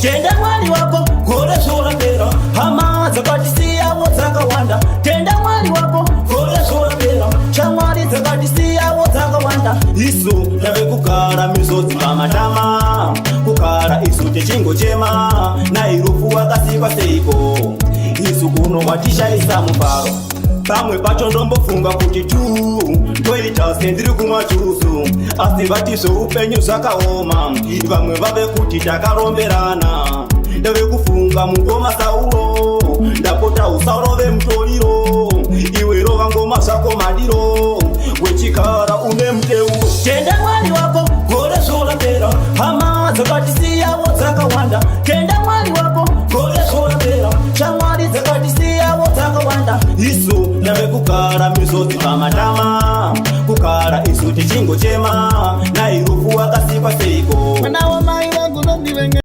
Tenda Mwari wako, gore zvorapera. Hama dzakatisiyawo dzakawanda. Tenda Mwari wako, gore zvorapera. Shamwari dzakatisiyawo dzakawanda. Isu tave kugara misodzi pamatama, kugara isu tichingochema. Nairufu wakasikwa seiko? Isu kuno watishaisa mufaro. Pamwe pacho ndombofunga kuti tu ndoita sendiri kumwa juzu, asi vati zveupenyu zvakaoma. Vamwe vave kuti takaromberana. Ndave kufunga mukoma Sauro, ndapota usarove mutoriro. Iwe rova ngoma zvako madiro, wechikara une muteuro. Tenda Mwari wako, gore zvorapera. Hama dzakatisiyawo dzakawanda. Tenda